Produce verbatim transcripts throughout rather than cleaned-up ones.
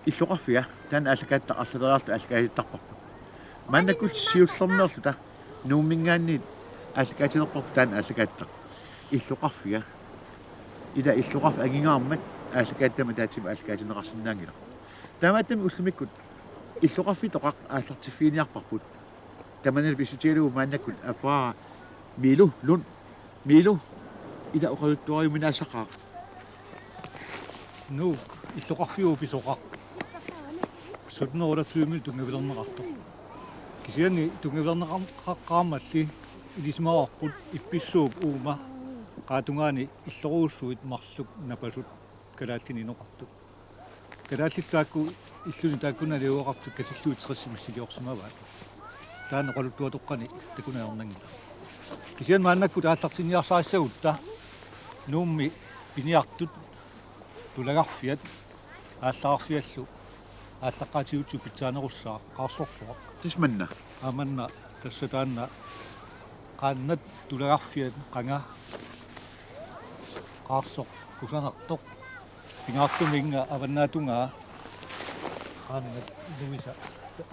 Illoqarfia, taanna aallakaatitaq arlaleriarluta aallakaatittarparput. Maannakkut siullermeerluta Nuumminngaanniit aallakaatilerparput taanna aallakaatitaq. Illoqarfia. Ila illoqarfik angingaarmat aallakaatitami ataatsimik aallakaatinneqarsinnaanngilaq. Taamaattumik ullumikkut illoqarfitoqaq aallartiffiginiarparput. Tamanna pissutigalugu maannakkut aappaa Miilu Lund. Miilu, ila oqaluttuariuminaasaqaaq. Nuuk, illoqarfiup pisoqaq. Sytten hundrede og otteogtyve tunngavilerneqartoq. Kisianni tunngavilerneqaqqaarmalli ilisimavarput ippissuup uuma qaatungaani illorujussuit marluk napasut kalaallinik inoqartut. Kalaallit taakku illuni taakku naliugaqartut katillugit tressit missiliorsimavaat. Taanna oqaluttuatoqqani takuneq ajornanngilaq. Kisianni maannakkut aallartinniarsarissagutta Nuummi piniartut tulagarfiat aallaqqarfiallu aallaqqaatigutsigu pitsaanerussaaq qaarsorsuaq. Tassa manna. Aa, manna tassa taanna qaannat tulagarfiat qanga qaarsoq kusanartoq. Pingaartumik inga avannaatungaa qaannat nuisa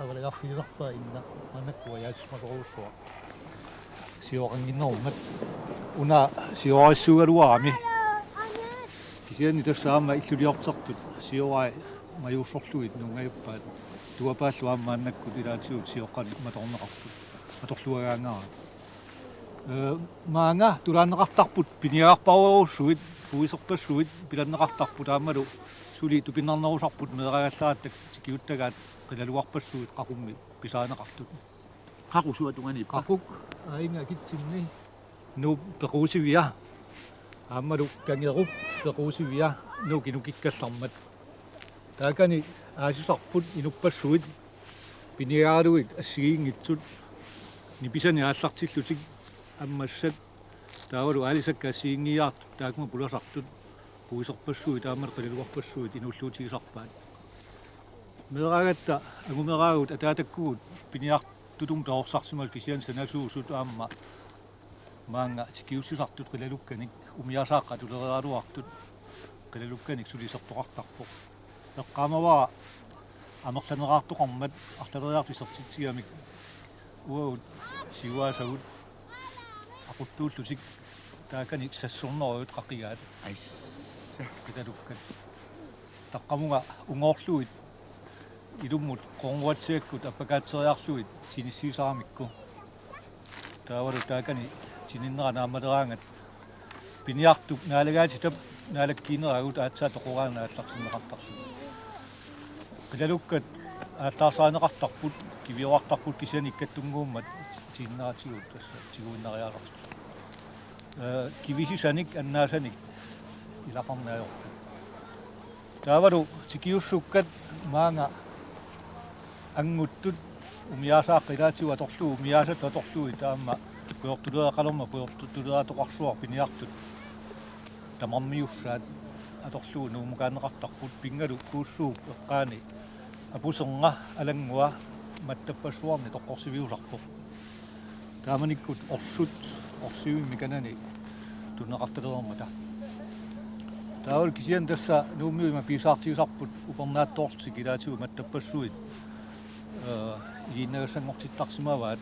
avalagarfigisarpaa inna maannakkut ajaasimasorujussuaq. Sioqannginnerummat una siorarissuugaluarami. Kisianni tassa aamma illuliortartut siorai majuussorlugit nuungajappaat. Tuapaallu aamma maannakkut ilaatigut sioqqanik matorneqartut. Atorluagaangaarami. Ee, maanga tulaanneqartarput piniagarpassuit, puiserpassuit pilanneqartarput aammalu suli tupinnarnerusarput meeraagallaratta tikiuttagaat qilalugarpassuit qaqummi pisarineqartut. Qaqu suatunganiippa? Qaquk, aa, inga kitsinni. Nuup pequusivia. Aammalu kangerup pequusivia. Nuup kinukikkallarmat. Taakani aasisarput inuppassuit piniagaralugit assigiinngitsut nipisani aallartillutik ammassat taavalu aalisakkat assigiinngiiaartut taakkuma pulasartut puiserpassuit aammalu qilalugarpassuit inuulluutigisarpaat. Meeraagatta angumeraagut ataatakkugut piniartutut perorsarsimallutik kisianni sanasuusut aamma maanga tikiussisartut qilalukkanik umiasaaq atulereeraluartut qilalukkanik suli isertoqartarpoq. Eqqaamavara amerlaneraartoqarmat arlaleriartut isertitsigamik uagut siuaasagut aquttuullutik taakani sassornerujut qaqigaat. Aissa. Qilalukkat. Taqqamunga ungoorlugit ilummut qornuatsiakkut appakaatseriarlugit tinissiisaramikku. Taavalu taakani tininnera naammaleraangat piniartup naalagaatitap naalakkiineraagut aatsaat toqoraangat aallartinneqartarluni. Qilalukkat aallaarsaarineqartarput, kiviorartarput kisianni ikkattunnguummat tiinneratigut tassa tiguinnariaasartut. Ee, kivisisanik annaasanik ilaqarneq ajortut. Taavalu tikiussukkat maanga anguttut umiasaaq ilaatigut atorlugu umiasattut atorlugit aamma pujortuleeqqalermat pujortuleeratoqarsuaq piniartut tamarmiussaat atorlugu nuummukaanneqartarput pinngalu kuussuup eqqaani apusernga alanngua mattappassuarni toqqorsiviusarpoq. Taamanikkut orsut orsivimmik kanani tunineqartalereermata. Taavalu kisianni tassa Nuummiut ima piisaartigisarput upernaattoorlutik ilaatigut mattappassuit, ee, igiinnagassanngortittarsimavaat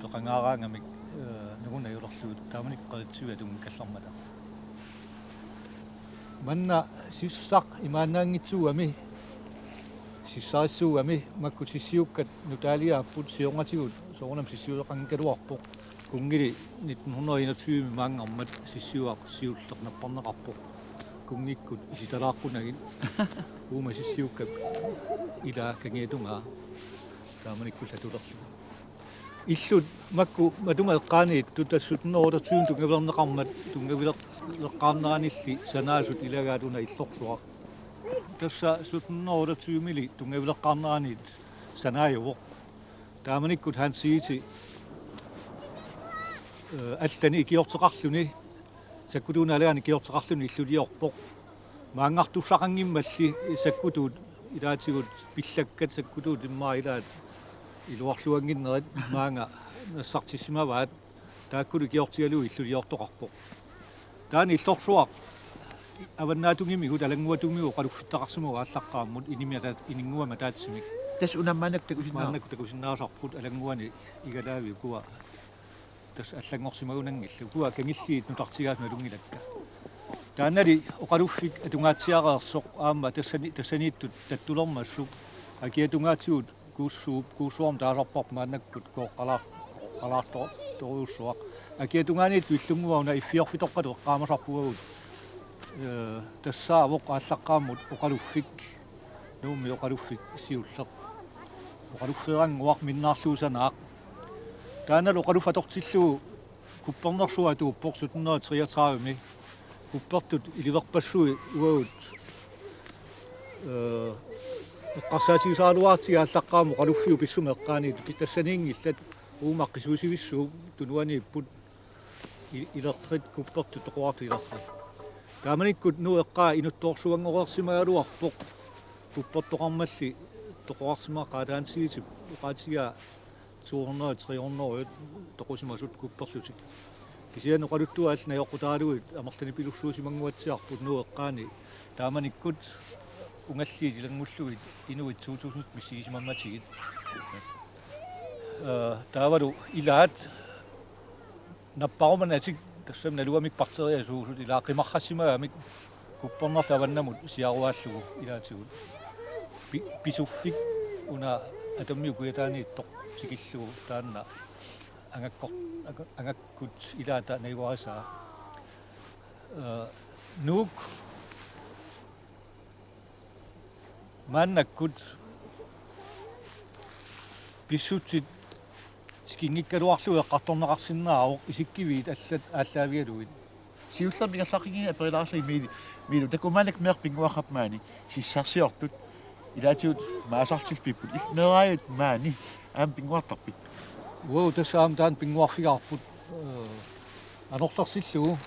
peqangaaraangamik, ee, nungunaajulerlugit taamanikkut qeritsivik atunngikkallarmata. Manna sissaq imaannaanngitsuugami, sissarissuugami, makku sissiukkat nutaaliaapput siornatigut soorunami sissiuleqanngikkaluarpoq. Kunngili nitten hundrede og enogtyve maanngarmat sissiuaq siulleq napparneqarpoq. Kunngikkut isitalaaqunagit uuma sissiukkat ilaa kangiatungaa taamanikkullu atulerlugu. Illut makku matuma eqqaaniittut tassa sytten hundrede og otteogtyve tunngavilerneqarmat tunngavileqqaarneranilli sanaasut ilagaat una illorsuaq. Tassa sytten hundrede og otteogtyve-mili tunngavileqqaarneranit sanaajuvoq. Taamanikkut Hans Egede, ee, allani ikiorteqarluni, sakkutuut naalagaanni ikiorteqarluni illuliorpoq. Maanngartussaqanngimmalli sakkutuut ilaatigut pillakkat sakkutuut immaqa ilaat iluarluannginnerit maanga nassartissimavaat taakkulu ikiortigalugu illuliortoqarpoq. Taanna illorsuaq Avannaatungimigut alannguatungimigut oqaluffittaqarsimavoq aallaqqaammut inimi ata-, ininnguamik ataatsimik. Tassa una maannakkut takusinnaa. Maannakkut takusinnaasarput alannguani igalaavi ukua tassa allanngorsimagunanngillat. Ukua kangilliit nutartigaasut nalunngilakka. Taannali oqaluffik atungaatsiareersoq aamma tassani-, tassaniittut tattulermassuk akiatungaatigut Kuussuup, Kuussuarmi taasarparput maannakkut kooqqalaar-, kooqqalaartorujussuaq. Akiatungaaniittut illunnguaq una iffiorfitoqqatut eqqaamasarput uagut. Ee, tassaavoq aallaqqaammut oqaluffik, Nuummi oqaluffik siulleq. Oqaluffeerannguaq minnaarluusanaaq. Taannalu oqaluffik atortillugu kuppernersuaq atuuppoq sytten hundrede og treogtredive-mi. Kuppertut iliverpassui uagut, ee, eqqarsaatigisaaraluaratsigu aallaqqaammut oqaluffiup pissumik eqqaaniittoq, tassaniinngillat, uuma qisuusivissuup tunuaniipput i-, ilerrit kuppertut toqorartut ilerrit. Taamanikkut Nuup eqqaa inuttoorsuanngoreersimagaluarpoq, kuppertoqarmalli toqorarsimagaa, taanna siisip oqaatigaa to hundrede, tre hundrede toqusimasut kupperlutik. Kisianni oqaluttuat allat najoqqutaralugit amerlanipilussuusimannguatsiarput Nuup eqqaani taamanikkut ungalliit ilanngullugit inuit to tusind misigisimammatigut. Ee, taavalu ilaat napparumanatik tassami nalugamik bakteriasuusut ilaat qimarrassimagamik kuppernerlu avannamut siaruaallugu ilaatigut. Pi-, pisuffik una Atammiup kujataaniittoq tikillugu taanna angakkor-, anga-, angakkut ilaata najugarisaa. Ee, Nuuk maannakkut pissutsit tikinngikkaluarlugit eqqartorneqarsinnaavoq isikkiviit allat aallaavigalugit. Siullermik ingerlaqqinngilanga aperilaarlugit Miilu, Miilu, takuuk maannakkut meeqqat pinnguarput maani sissarsiortut ilaatigut maasartilpipput, illit meeraajut maani aamma pinnguartarpit? Uagut tassa aamma taanna pinnguarfigaarput, ee, anorlersillugu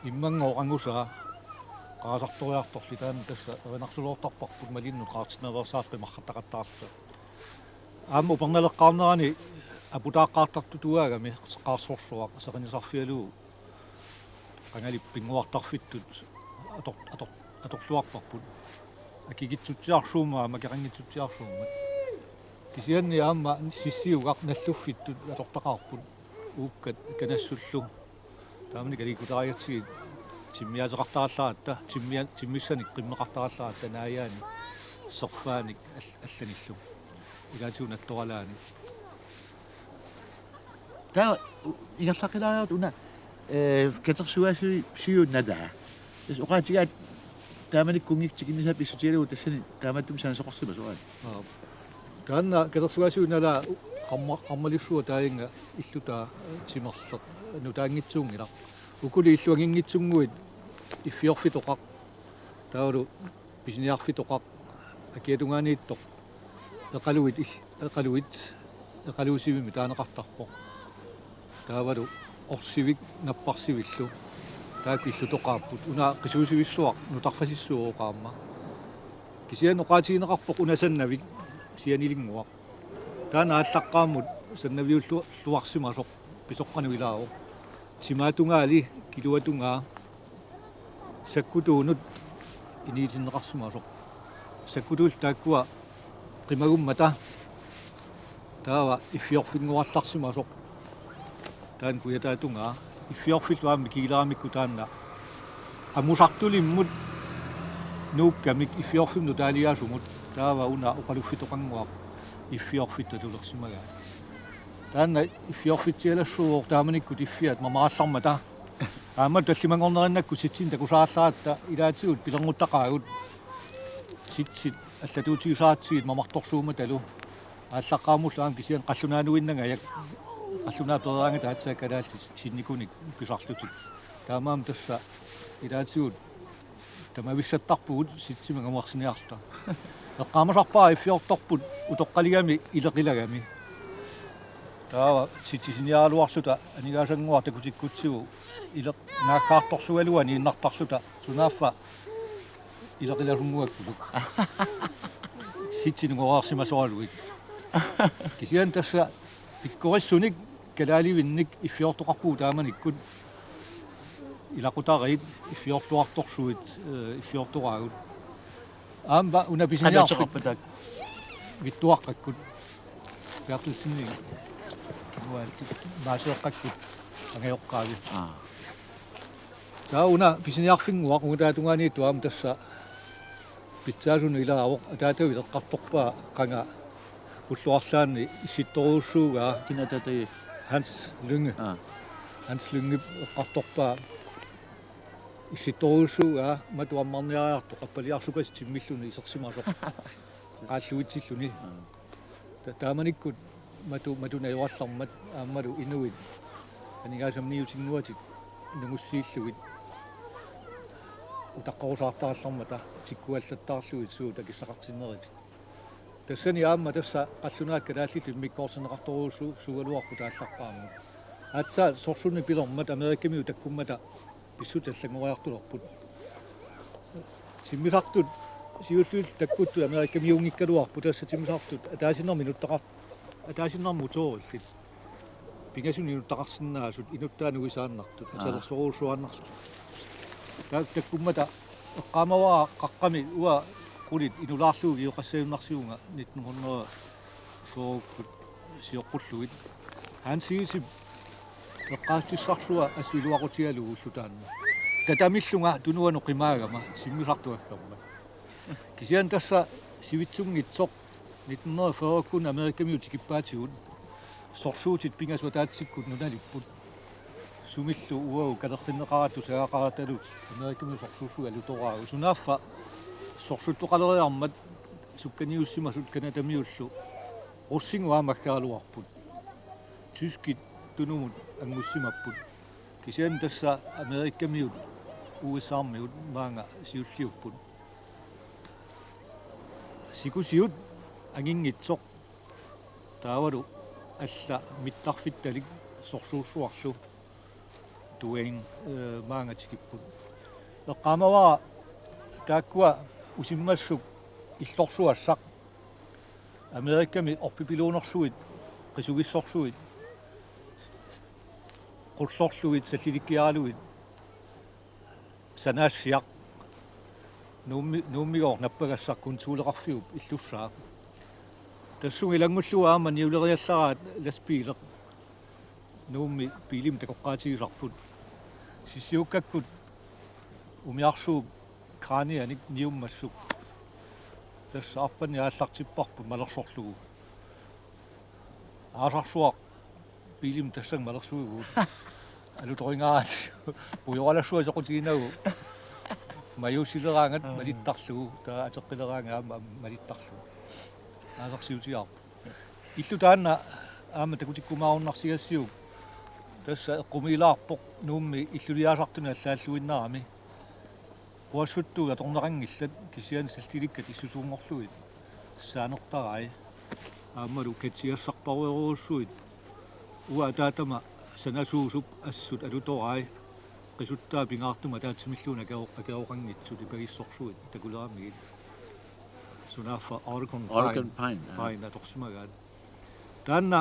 immanngooq angusaa qaasartoriartorli, taanna tassa erinarsuloortarparput malinnut qaartinnaveersaartoq qimarrataqattaarluta. Aamma upernaleqqaarnerani aputaaqqaartartutuaagami qaarsorsuaq seqinisarfigalugu qangali pinnguartarfittut ator-, ator-, atorluarparput. Akikitsutsiarsuummat aamma akeqanngitsutsiarsuummat. Kisianni aamma sissiugaq nalluffittut atortaqaarput uukkat kanassullu. Taamani kalikkutarigatsigit timmiaateqartarallaratta, timmia-, timmissanik qimmeqartarallaratta, naajaani, serfaanik all-, allanillu. Ilaatigut nattoralaani. Taava u-, ingerlaqqilaariartut una, ee, katersugaasiviup nalaa. Tassa oqaatigaat taamanikkut kunngikkut tikinnissaat pissutigalugu tassani taamaattumik sanasoqarsimasoq aana. Aap. Taanna katersugaasiviup nalaa qarma-, qarmalissuaq taajunga illutaa timerleq nutaanngitsuunngilaq. Ukuli illuanginngitsunnguit iffiorfitoqaq. Taavalu pisiniarfitoqaq akiatungaaniittoq eqaluit il-, eqaluit eqaluussivimmi taaneqartarpoq. Taavalu orsivik napparsivillu taakku illutoqaapput. Una qisuusivissuaq nutarfasissuuvoq aamma. Kisianni oqaatigineqarpoq una sannavik sianilinnguaq. Taanna aallaqqaammut sannaviullu-, -luarsimasoq pisoqqanut ilaavoq. Timaatungaali kiluatungaa sakkutuunut iniitinneqarsimasoq. Sakkutuullu taakkua qimagummata taava iffiorfinnguarlarsimasoq. Taanna kujataatungaa. Iffiorfillu aamma mikigileramikku taanna amusartulimmut nuukkamik iffiorfimmut nutaaliaasumut, taava una oqaluffitoqannguaq iffiorfittut atulersimagaa. Taanna iffiorfitsialassuuvoq taamanikkut iffiat mamarallarmata. Aamma tallimanngornerinnakku sitsinik takusaarallaratta ilaatigut pilermuttaqaagut. Sitsit allatuutigisaratsigit mamartorsuummatalu. Aallaqqaammullu aamma kisianni qallunaanuinnangajak. Qallunaat peeraangata aatsaat kalaallit sinnikunik pisarlutik. Taamaammat tassa ilaatigut tamavissattarpugut sitsimik anguersiniarluta. Eqqaamasarpara iffiortorput utoqqaligami ileqilagami. Taava sitsisiniaraluarluta aningaasannguaq takutikkutsigu ileq naaggaartorsugaluani innartarluta sunaaffa ileqilasunnguakkuluk. Sitsinik ungoreersimasoralugit. Kisianni tassa pikkorissunik kalaalivinnik iffiortoqarpugut taamanikkut Ilaqutariit iffiortuartorsuit, eh, iffiortoraagut. Aamma una pisiniarfik- Qanoq taakku? Vittuaqqakkut. Berthelsenip. Uaat maaseeqqakkut angajoqqaavi. Aa. Taava una pisiniarfinnguaq ungataata tungaaniittoq aamma tassa pitsaasunut ilaavoq, ataatavit eqqartorpaa qanga pulluarlaanni issittorujussuugaa. Kina ataatagiit? Hans Lynge. Aa. Hans Lyngep eqqartorpaa issittorujussuugaa matu ammarniariartoq qappaliarsukasik timmilluni isersimasoq. Qaalluitsilluni. Aa. Ta-, taamanikkut matu-, matuneruallarmat aammalu inuit aningaasanniutinnguatik nungussiillugit utaqqerusaartarallarmata tikkuallattaarlugit suut akissaqartinneritik. Tassani aamma tassa qallunaat kalaallit immikkoortinneqartorujussuugaluarput aallarpaamut. Aatsaat sorsunnik pilermat Amerikamiut takkummata pissutsit allanngoriartulerput. Timmisartut siulliit takkuttut Amerikamiunngikkaluarput, tassa timmisartut ataasinnermik inuttaqar-, ataasinnermik motorillit. Pingasunik inuttaqarsinnaasut, inuttaat nuisaannartut, aa, asalersorujussuaannartut. Taakku takkummata eqqaamavara qaqqami uanga qulit inulaarlugit ukioqassagunnarsivunga nitten hundrede fyrre sioqqullugit. Hans Egedep eqqaasitsissarsua assut iluaqutigalugu ulloq taanna. Tatamillunga tunuanut qimaagama timmisartut aggermat. Kisianni tassa sivitsunngitsoq nitten hundrede fyrre-kkut Amerikamiut tikippaatigut sorsuutit pingasut ataatsikkut nunalipput. Sumillu uagut kalerrinneqaratta tusagaqaratalu Amerikamiut sorsuussuit alutoraagut. Sunaaffa sorsuttoqaleriarmat sukkaniussimasut Canadamiullu russinngua aamma aggaraluarput. Tyskit tunumut anngussimapput. Kisianni tassa Amerikamiut U S A-miut maanga siulliupput. Sikusiut anginngitsoq taavalu alla mittarfittalik sorsuussuarlu Duane, eh, maanga tikipput. Eqqaamavara taakkua usimmassuk illorsuassaq Amerikami orpipiluunersuit, qisugissorsuit, qullorlugit, sallilikkiaralugit, sanaassiaq, Nuummi-, Nuummigooq nappagassaq konsuleqarfiup illussaa. Tassunga ilanngullugu aamma niuleriallaraat lastbiileq. Nuummi biilimik takoqqaatigisarput. Sissiukkakkut umiarsuup kraanianik niummassuk. Tassa arpanneq aallartipparput malersorlugu. Aasarsuaq biilimik tassannga malersuivugut. Alutorigaat pujoralassuaq soqutiginagu. Majuussileraangat malittarlugu, taava ateqqileraangat aamma malittarlugu. Aasarsiutigaarput. Illu taanna aamma takutikkumaarunarsigassiuk. Tassa eqqumiilaarpoq Nuummi illuliaasartuni allaalluinnarami. Quassuttuut atorneqanngillat kisianni sallilikkat issusuunngorlugit saanertarai aammalu katsiassarparujorujussuit. Uanga ataatama sanasuusup assut alutorai qisuttaa pingaartumik ataatsimilluunniit akero-, akeroqanngitsut ipagissorsuit takuleramigit. Sunaaffa Oregon Pine. Oregon Pine, aa. Pine atorsimagaat. Taanna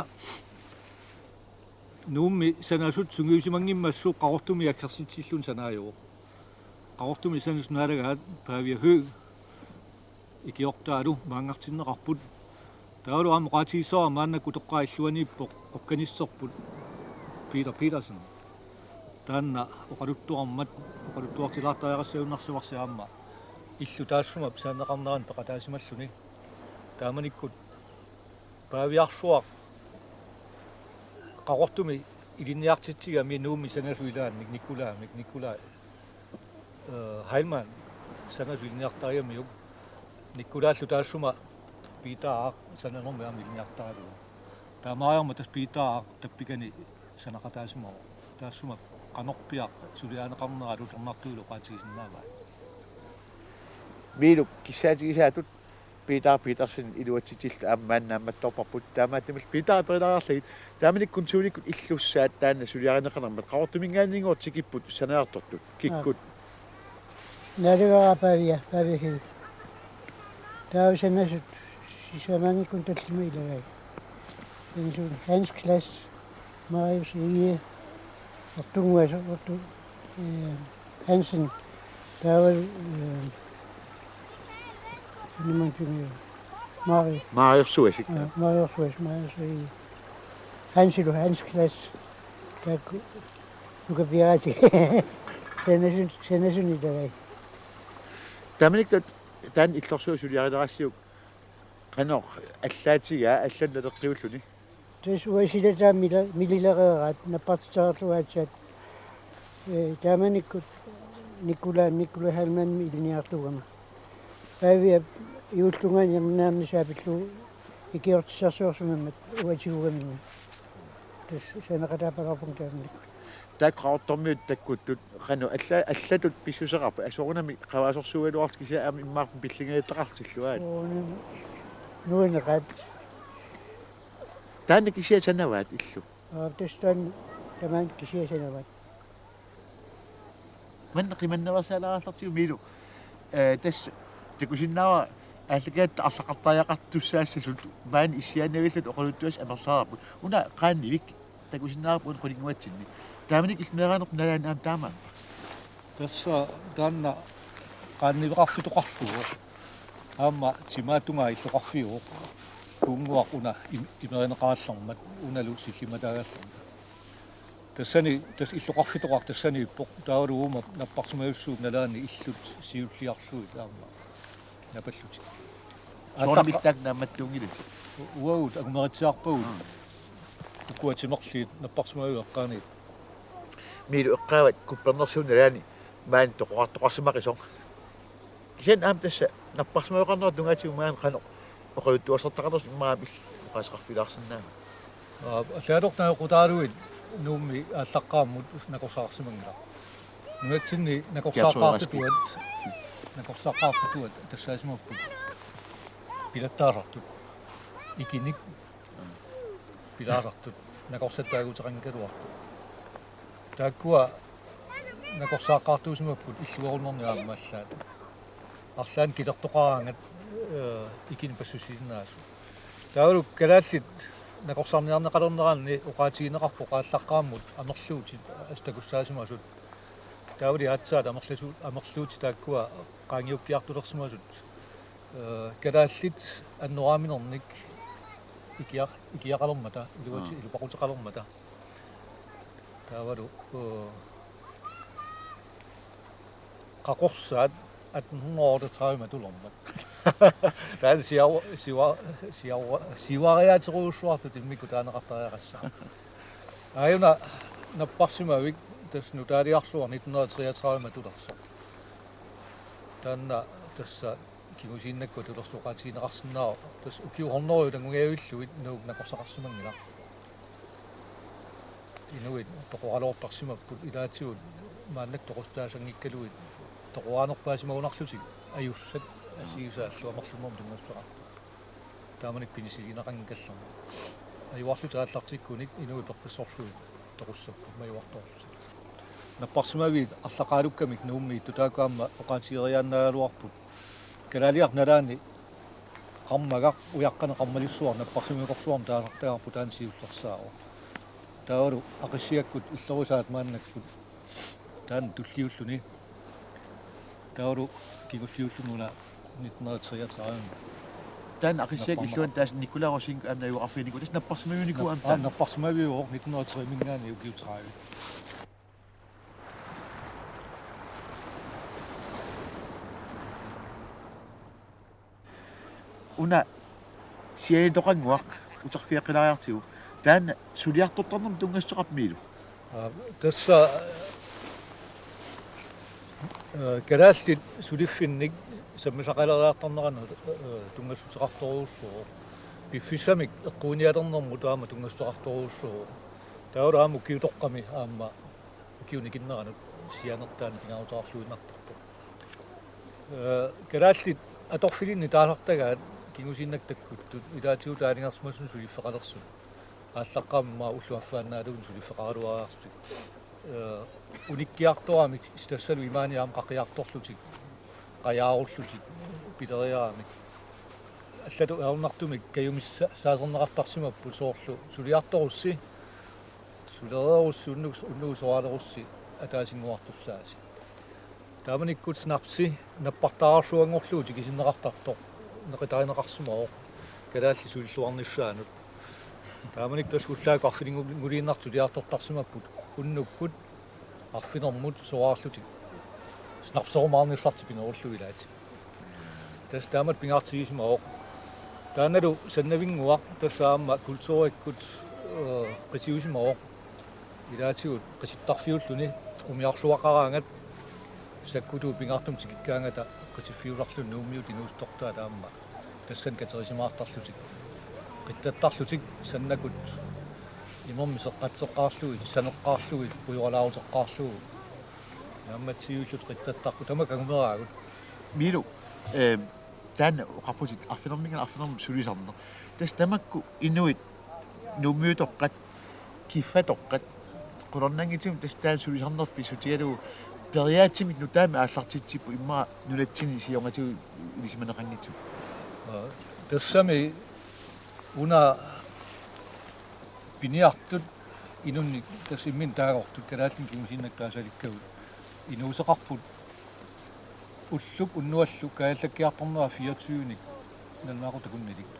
Nuummi sanasut sungiusimanngimmassuk Qaqortumi aggersitsilluni sanaajuvoq. Qaqortumi sanasut naalagaat Pavia Høegh ikiortaalu maanngartinneqarput. Taavalu aamma oqaatigissavara maannakkut toqqaannaq illuaniippoq organisterput Peter Petersen. Taanna oqaluttuarmat oqaluttuartilaartariaqassagunarsivarsi aamma illu taassuma pisaanneqarnerani peqataasimalluni. Taamanikkut Paaviarsuaq Qaqortumi ilinniartitsigami Nuummi sanasut ilaannik Nikolajimik, Nikolaj, eh, Heilmann sanasut ilinniartarigamiuk, Nikolajillu taassuma Piitaaq sananermik aamma ilinniartaralugu. Taamaariarmat tassa Piitaaq tappikani sanaqataasimavoq. Taassuma qanorpiaq suliarineqarnera alutornartuilu oqaatigisinnaavaat. Miilup kissaatigisaatut Peter Petersen iluatsitsilluta aamma naammattoorparput, taamaattumillu Peter peerlaarlagit. Taamanikkut suulikkut illussaat taanna suliarineqarnermat Qaqortuminngaanniit tikipput sanaartortut kikkut? Naalagara Pavia, Pavia Høegh. Taava sanasut sisamaanngikkunik tallimat ilagai. Sanasut Hans Class, Marius Egede, Ortunnguasoq, Ortu-, Eh, Hansen, taava, eh, suna-una tuniu, Mario. Mario Suasik. Ah, Mario Suasik, Mario Suasik. Hansilu, Hans Klass. Taakku nukapiaratik. Sanasun, sanasunit tagai. Taamanikkut taanna illorsuaq suliarilerassiuk qanoq allaatigaa, allanut naleqqiulluni? Tassa uanga silataat mila-, mililereeraat nappartitseriarlugu aatsaat. Eh, taamanikkut Nikolai, Nikolai Heilmannimik ilinniartuugama. Paaviap juullungaani erninngaanniit saapillugu ikiortissarsiorsimammat uanga tigugaminga. Tassa sananeqataapallaarpunga taamanikkut. Taakku Qaqortormiut takkuttut qanoq alla-, allatut pissuseqarput, soorunami qavaasorsuugaluarlutik kisianni aamma immaqa pillinngajattaqartillugu aat. Oo, nu-, nuanneqaat. Taanna kisiat sanavaat illu. Aa, tassa taanna tamaani kisiat sanavaat. Maanna qimannaveersaalaarallartigu Miilu. Eh, tassa takusinnaavara aallakaatitut arlaqartariaqartussaassasut maani issiaannavillugit oqaluttuassat amerlaqareerput. Una qaannivik takusinnaavarput una qulinnguatsinni. Taamanikkut illit meeraanerpit nalaani aamma taamaappa? Tassa taanna qaanniveqarfitoqarlugu. Aamma timaatungaa illoqarfiuvoq. Kuunnguaq una im-, imerineqarallarmat, unalu sillimmataagallarmat. Tassani, tassa illoqarfitoqaq tassaniippoq. Taavalu uuma napparsimajussuup nalaani illut siulliarlugit aamma napallutik. Soorunami aallaqqa- ittaaq naammattuunngilatit. U-, uagut angumeritsiarpagut. Mm. Ukua timerliit napparsimajuit eqqaaniit. Miilu, eqqaavat kuppernersuup nalaani maani toqorartoqarsimaqisoq. Kisianni aamma tassa napparsimaveqarnera tungaatigut maani qanoq oqaluttuassartaqarnersoq immaqa aamma illit oqaaseqarfigilaarsinnaagit. Aa, allaat najoqqutaaluit Nuummi aallaqqaammut nakorsaqarsimanngilaq. Nunatsinni nakorsaaqqaartutut, nakorsaaqqaartutut tassaasimavaat pilattaasartut. Ikinik pilaasartut, nakorsat taaguuteqanngikkaluartut. Taakkua nakorsaaqqaartuusimavaat illuarunnerni aamma allaat. Arlaannik kilertoqaraangat, eh, ikinik passussisinnaasut. Taavalu kalaallit nakorsarniarneqalerneranni oqaatigineqarpoq aallaqqaammut amerluutit assut takussaasimasut. Taavali aatsaat amerlasu-, amerluutit taakkua qaangiukkiartulersimasut. Eh, kalaallit annoraaminernik ikia-, ikiaqalermata, iluat-, Mm. iluaquteqalermata. Taavalu, eh, qaqorsaat atten hundrede og otteogtredive matulermat. Taanna siua-, siua-, siua-, siuariaaterujussuartut immikkut taaneqartariaqassaaq. Aajuna napparsimavik tassa nutaaliarsuaq nitten hundrede og treogtredive matulersoq. Taanna tassa kingusinnerusukkut atulersoqaatigineqarsinnaavoq. Tassa ukiut hundrede tangugavillugit Nuuk nakorsaqarsimanngilaq. Inuit toqoraloortarsimapput ilaatigut maannakkut toqusitaasanngikkaluit toqoraanerpaasimagunarlutik ajussat assigisaallu amerlummermi tunngassuteqartut. Taamanikkut penicillineqanngikkallarneq. Ajuarlutik aallartikkunik inuit peqqissorsuit toqussapput majuartorlutik. Napparsimaviit arlaqaalukkamik Nuummiittut taakku aamma oqaatigeriaannaagaluarput. Kalaaliartut nalaanni qarmagaq ujaqqanik qarmalissuaq napparsimavikorsuarmik taasartagarput taanna siullersaavoq. Taavalu Aqissiakkut illorisaat maannakkut taanna tulliulluni. Taavalu kingulliulluni una nitten hundrede og treogtredive. Taanna Aqissiakkut napparma- illuanni taanna Nikolaj Rosing aamma najugaqarfiginikuuvoq. Tassa napparsimaviunikuuvoq aamma taanna. Napparsimaviuvoq nitten hundrede og tre-minngaanniit ukiut tredive. Una sianitoqannguaq uterfigeqqilaariartigu. Taanna suliartortarnermut tunngassuteqarpit Miilu? Aa, tassa, aa, kalaallit suliffinnik sammisaqaleriartarneranut, aa, tunngassuteqartorujussuuvoq. Piffissamik eqquinialernermut aamma tunngassuteqartorujussuuvoq. Taavalu aamma ukiutoqqami aamma ukiuni ikinneranut sianertaani pingaaruteqarluinnartarpoq. Ee, kalaallit atorfilinnik taasartagaat kingusinnerusukkut ilaatigut aalajangersimasunut suliffeqalersut. Aallaqqaammut ullut affaannaalluunniit suliffeqaraluariarlutik. Ee, unikkiartoramik tassalu imaani aamma qaqiartorlutik, qajaarullutik, pileriaramik. Allatut ajornartumik kajumissa-, saaserneqartarsimapput soorlu suliartorussi, sulereerussi unnugu, unnugu soralerussi. ataasinnguartussaasi. Taamanikkut snapsi nappartaarsuanngorlugu tikisinneqartartoq neqitarineqarsimavoq kalaallit sulilluarnissaannut. Taamanikkut tassa ullaakkut arfininngul-, -nguliinnartut tiartortarsimapput unnukkut arfinermut soraarlutik snapserumaarnissartik pinerullugu ilaat. Tassa taamatut pingaartigisimavoq. Taannalu Sannavinnguaq tassa aamma kulturikkut, eh, qitiusimavoq. Ilaatigut qitittarfiulluni umiarsuaqaraangat sakkutuut pingaartumik tikikkaangata qitiffiusarluni Nuummiut inuusuttortaat aamma tassani katerisimaartarlutik. Qitittarlutik Sannakut imermik seqqatseqqaarlugit, saneqqaarlugit, pujoralaaruteqqaarlugu. Naammatsivillutik qitittarput tamakku angumeraagut. Miilu, eh, taanna oqarputit arfinerminngaanniit arfinermut sulisarneq. Tassa tamakku inuit Nuummiutoqqat, kiffatoqqat, qularnanngitsumik tassa taanna sulisarnerput pissutigalugu periaatsumik nutaamik aallartitsipput immaqa nunatsinni siornatigut ilisimaneqanngitsumik. Aa, tassami una piniartut inunnik tassa imminut taagortut kalaallinik kingusinnakkut taasalikkavut inuuseqarput ullup unnuallu kaajallakkiartornera fireogtyvenik nalunaaqutaq akunnilik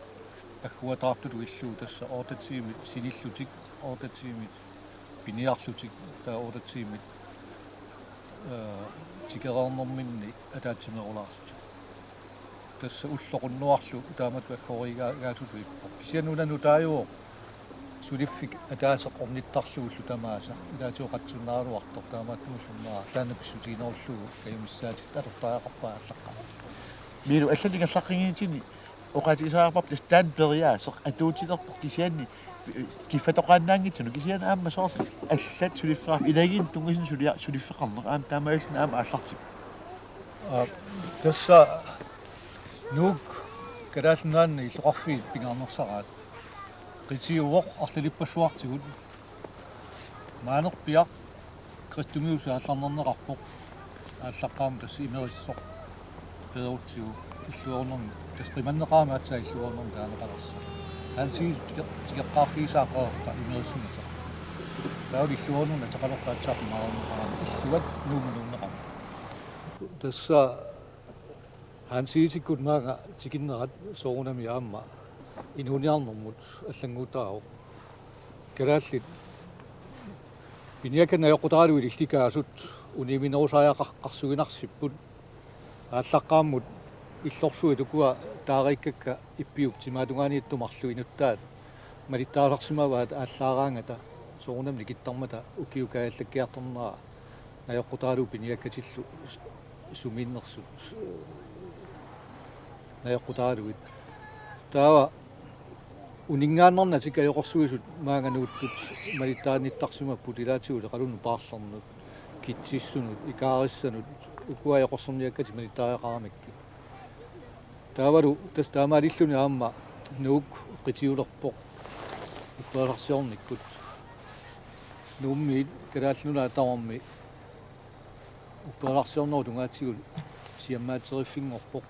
agguataartutut illugu tassa otte timit sinillutik, otte timit piniarlutik, taava otte timit, eh, tikereernerminni ataatsimeerulaarlutik. Tassa ulloq unnuarlu taamatut agguariigaasutut ippoq. Kisianni una nutaajuvoq suliffik ataaseq ornittarlugullu tamaasa. Ilaatigut qatsunnaaraluartoq taamaattumullu immaqa taanna pissutiginerullugu kajumissaatit atortariaqarpaat aallaqqaammut. Miilu, allanut ingerlaqqinniarnitsinni oqaatigisariaqarparput tassa taanna periaaseq atuutilerpoq kisianni, eh, kiffatoqaannaanngitsunut kisianni aamma soorlu allat suliffeqarfik ilagiit tunngasunut sulia-, suliffeqarneq aamma taamaalilluni aamma aallartippoq. Aa, tassa Nuuk Kalaallit Nunaanni illoqarfiit pingaarnersaraat. Qitiuvoq arlalippassuartigut. Maanerpiaq kristumiusut aallarnerneqarpoq. Aallaqqaammut tassa imerissoq peerutsigu illuarunnermi tassa qimanneqarami aatsaat illuarunnermi taaneqalersoq. Hansiit tike-, tikeqqaarfigisaa qeqerta imerissunatik. Taava illuarunnermi ateqalerpoq aatsaat qimaarneqarami illuat Nuummut nuunneqarmat. Tassa Hansiitikkut maanga tikinnerat soorunami aamma inuuniarnermut allannguutaavoq. Kalaallit piniakkat najoqqutaralugit illikaasut uniuminerusariaqarsuinarsipput. Aallaqqaammut illorsuit ukua taariikkakka ippiup timaatungaaniittumarlu inuttaat malittarisarsimavaat aallaaraangata soorunami nikittarmata ukiut kaajallakkiartornera najoqqutaralugu piniakkatillu sumiinnersut najoqqutaralugit. Taava uninngaannarnatik ajoqersuisut maanga nuuttut malittarinittarsimapput ilaatigut Iqalunnut paarlernut, Kitsissunut, Ikaarissanut, ukua ajoqersorniakkatik malittariaqaramikkit. Taavalu tassa taamaalilluni aamma Nuuk qitiulerpoq upperisarsiornikkut. Nuummiit Kalaallit Nunaat tamarmi upperisarsiornerup tungaatigut siammaatseriffinngorpoq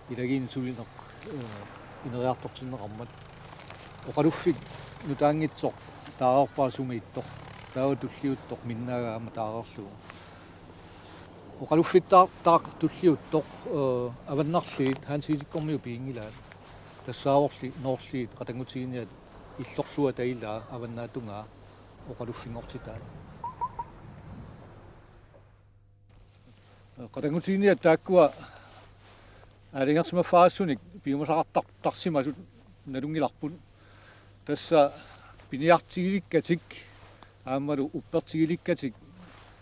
ilagiinni sulineq, eh, ineriartortinneqarmat. Oqaluffik nutaanngitsoq taareerpaa sumiittoq, taava tulliuttoq Minnaagaa aamma taareerlugu. Oqaluffittaaq taaq tulliuttoq, eh, Avannarliit Hansiitikkormiut piginngilaat. Tassaavorli Noorliit qatanngutigiinniat illorsuata ilaa avannaatungaa oqaluffinngortitaat. Qatanngutigiinniat taakkua aalajangersimaffigisarsunik piumasaqartar-, tarsimasut nalunngilarput. Tassa piniartigilikkatik aammalu uppertigilikkatik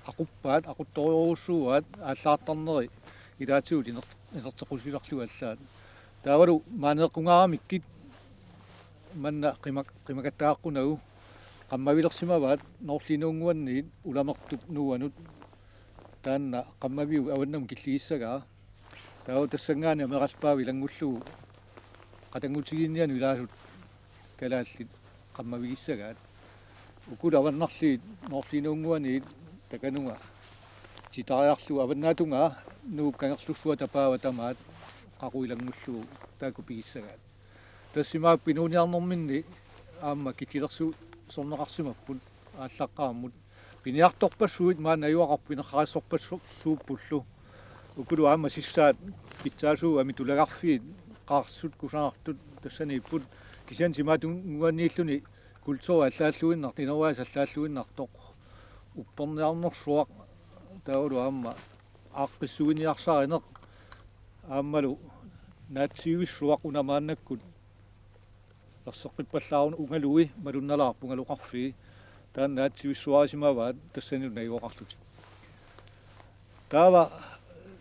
aquppaat, aquttorujussuuaat aallaartarneri ilaatigut iner-, inerteqqusisarlugit allaat. Taavalu maaneeqqungaaramikkit manna qimak-, qimakattaaqqunnagu qammavilersimavaat Noorliinuunnguanniit ulamertup nuuanut taanna qammaviup avannamut killigissagaa. Taava tassanngaanniit ameralpaavik ilanngullugu qatanngutigiinnianut ilaasut kalaallit qammavigissagaat. Ukulu Avannarliit Noorliinuunnguaniit takanunga titariarlugu avannaatungaa Nuup Kangerlussuata paava tamaat qaqu ilanngullugu taakku pigissagaat. Tassa imaappoq inuuniarnerminni aamma kikkilersuisorneqarsimapput aallaqqaammut Piniartorpassuit maani najugaqarput, inerrarissorpassuuppullu. Ukulu aamma sissaat pitsaasuugamik tulagarfiit qaarsut kusanartut tassaniipput. Kisianni timaatunguanniilluni kulturi allaalluinnartoq, ineruaasi allaalluinnartoq, upperniarnersuaq, taavalu aamma aaqqissuiniarsarineq, aammalu naatsiivissuaq una maannakkut erseqqippallaarunarungaluit malunnalaarput ungaloqarfii. Taanna naatsiivissuarisimavaat tassanilu najugaqarlutik. Taava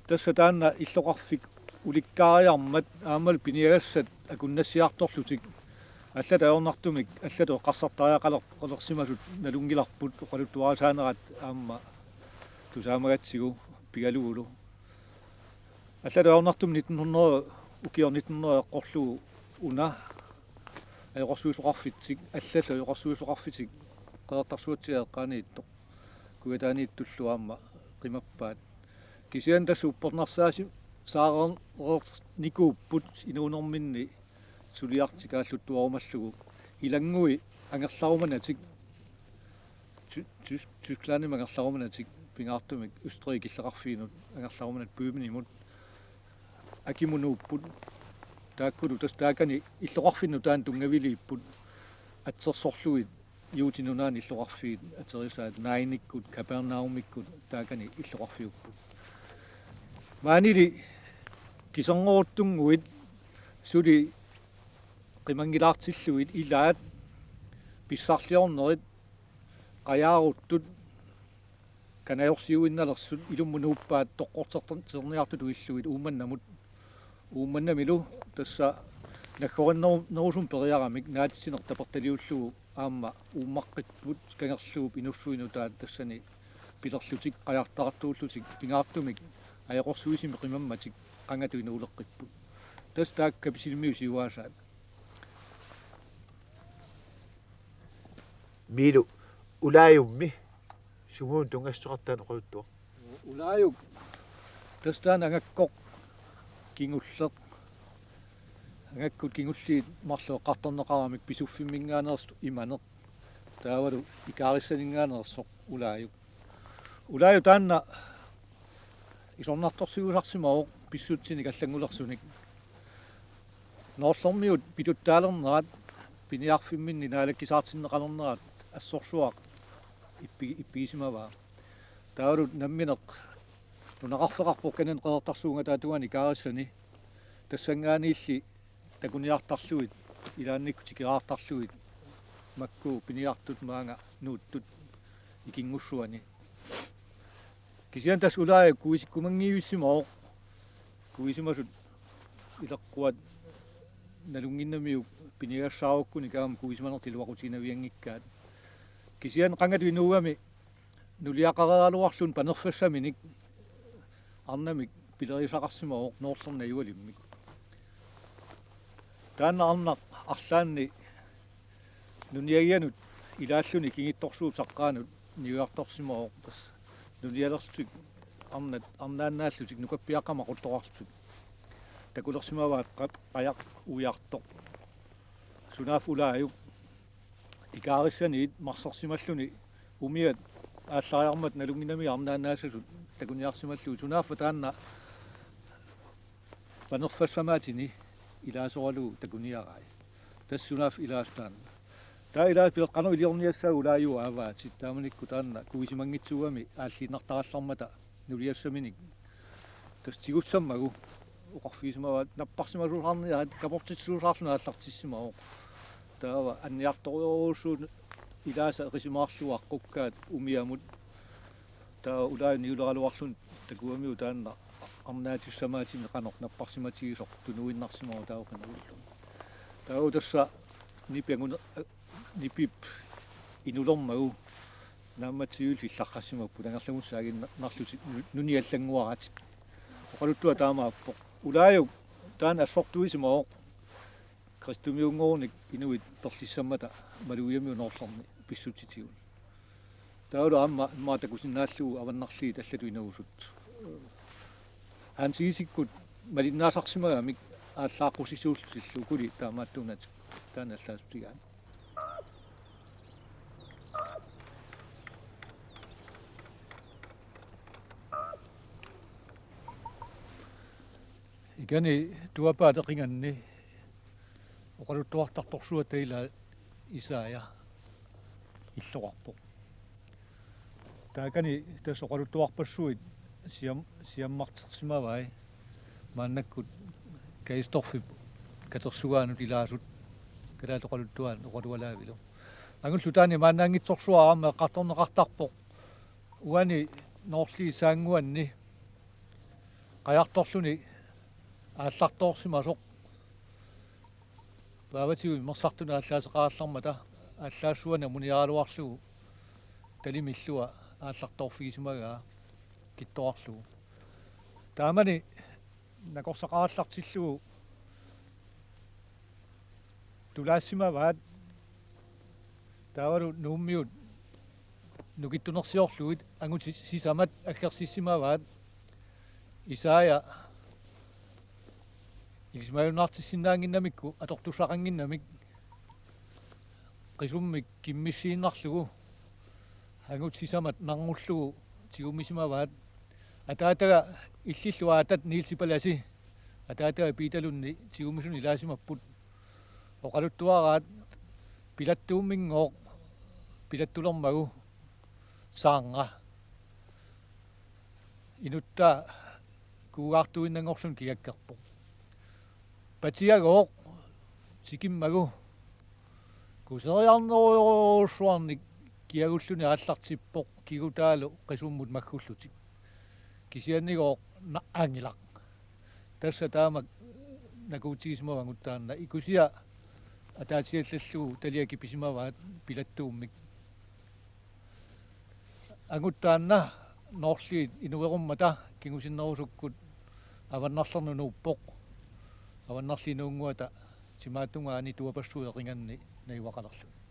tassa taanna illoqarfik ulikkaariarmat aammalu piniagassat akunnassiartorlutik, allatut ajornartumik allatut eqqarsartariaqaler-, qalersimasut nalunngilarput oqaluttuarisaanerat aamma tusaamagatsigu pigalugulu. Allatut ajornartumik nitten hundrede, ukioq nitten hundrede eqqorlugu una ajoqersuisoqarfitsik, allallu ajoqersuisoqarfitsik Qeqertarsuatsiaat eqqaaniittoq, Kujataaniittullu aamma qimappaat. Kisianni tassa uppernarsaasimaareernikuupput inuunerminni suliartikaallattuarumallugu. Ilanngui angerlarumanatik, Ty-, Ty-, Tysklandimut angerlarumanatik, pingaartumik Østrig killeqarfiinut angerlarumanatik, Bøhmenimut, akimut nuupput. Taakkulu tassa taakani illoqarfinnut taanna tunngaviliipput, atsersorlugit Juuti Nunaanni illoqarfiit aterisaat, Nainikkut, Kapernaumikkut, taakani illoqarfiupput. Maanili kiserngorutsinnguit suli qimanngilaartillugit ilaat pissarliornerit, qajaaruttut, kanajorsiuinnalersut, ilummut nuuppaat toqqorterniartutut illugit Uummannamut. Uummannamilu tassa naggorinneru-, nerusumik periaramik naatsineq tapertaliullugu aamma uummaqqipput kangerluup inussuinut nutaat tassani pilerlutik qajartaartuullutik, pingaartumik ajoqersuisumik qimammatik qangatut inuuleqqipput. Tassa taakku kapisilimmiut siuaasaat. Miilu, ulaajummi sumut tunngassuteqartoq oqaluttuaq? Ulaajuk tassa taanna angakkoq kingulleq. Angakkut kingulliit marluk eqqartorneqaramik, Pisuffimminngaanneersoq imaneq, taavalu Ikaarissaninngaanneersoq ulaajuk. Ulaajuk taanna isornartorsiuisarsimavoq pissutsinik allanngulersunik. Noorlermiut pituttaalernerat, piniarfimminni naalakkisaartinneqalernerat assorsuaq ippi-, ippigisimavaa. Taavalu nammineq nunaqarfeqarpoq Kanani Qeqertarsuup ungataata tungaani Ikaarissani. Tassanngaanniilli takuniartarlugit, ilaannikkut tikeraartarlugit, makku piniartut maanga nuuttut ikinngussuani. Kisianni tassa ulaajuk kuisikkumanngivissimavoq, kuisimasut ileqquat nalunnginnamiuk piniagassaarukkunik aamma kuisimanertik iluaqutiginavianngikkaat. Kisianni qangatut inuugami nuliaqareeraluarluni panerfassaminik arnamik pilerisaqarsimavoq noorlerni ajualimmik. Taanna arnaq arlaanni nuniagianut ilaalluni kingittorsuup saqqaanut niuertorsimavoq, tassa nunialerlutik arnat arnaannaallutik nukappiaqqamik aquttoqarlutik takulersimavaat qa-, qajaq uiartoq. Sunaaffa ulaajuk Ikaarissaniit marsersimalluni umiat aallariarmata nalunnginnamiuk arnaannaassasut takuniarsimallugit, sunaaffa taanna panerfassamaatini ilaasoralugu takuniarai. Tassa sunaaffa ilaasa taanna. Taava ilaasa pileqqanut iliorniassaagut ulaajuup aavaatit, taamanikkut taanna kuisimanngitsuugami aalliinnartarallarmata nuliassaminik. Tassa tigussammagu oqarfigisimavaat napparsimasuusaarniarit, kaportitsisuusaarluni aallartissimavoq. Taava anniartorujorujussuuvoq ilaasa eqisimaarlugu aqqukkaat umiamut. Taava ulaajuk niuleraluarluni takugamiuk taanna arnaatissamaatini qanoq napparsimatigisoq tunuinnarsimavoq taava qinagullugu. Taava tassa nipi anguna-, nipip inulermagu naammatsivillu illaqqassimapput, angerlagussaaginnarlutik nu-, nuniallannguaratik. Oqaluttuaq taamaappoq. Ulaajuk taanna assortuisimavoq kristumiunngorunik inuit perlissammata malugigamiuk noorlerni pissutsitigut. Taavalu aamma immaqa takusinnaallugu avannarliit allatut inuusut. Hans Egedekut malinnaasarsimagamik aallaaqqusisuullutillu ukuli taamaattuunatik taanna allaasutigaat. Ikani tuapaat eqinganni oqaluttuartartorsuata ilaa Isaia illoqarpoq. Taakani tassa oqaluttuarpassuit siam-, siammartersimavai maannakkut Kaistorfip katersugaanut ilaasut kalaat oqaluttuaat oqalualaavilu. Angullu taani maannaanngitsorsuarama eqqartorneqartarpoq uani Noorliit Saannguanni qajartorluni aallartoorsimasoq. Paavatigut immersartuni aallaaseqarallarmata aallaassuani amuniaraluarlugu talimillua aallartoorfigisimagaa kittorarlugu. Taamani nakorsaqarallartillugu tulaassimavaat taavalu Nuummiut nukittunersiorlugit angutit sisamat aggersissimavaat Isaia ilisimajunnaartissinnaannginnamikku atortussaqannginnamik qisummik kimmissiinnarlugu angutit sisamat narnullugu tigumisimavaat. Ataataga illillu aatat Niels Palasi ataataga Piitalunni tigumisuni ilaasimapput. Oqaluttuaraat Pilattuumminngooq pilattulermagu saarnga. Inuttaa kuugaartuinnanngorluni kigakkerpoq. Patiagooq tikimmagu kuseriarnerujorujussuarnik kiagulluni aallartippoq kigutaalu qisummut maggullutik. Kisiannigooq na-, aangilaq. Tassa taamak nakuutigisimavagut taanna ikusia ataasiallallugu talia kipisimavaat Pilattuummik. Angut taanna Noorliit inuerummata kingusinnerusukkut avannarlernut nuuppoq. Avannarliit nuunnguata timaatungaani tuapassuit eqinganni najugaqalerluni.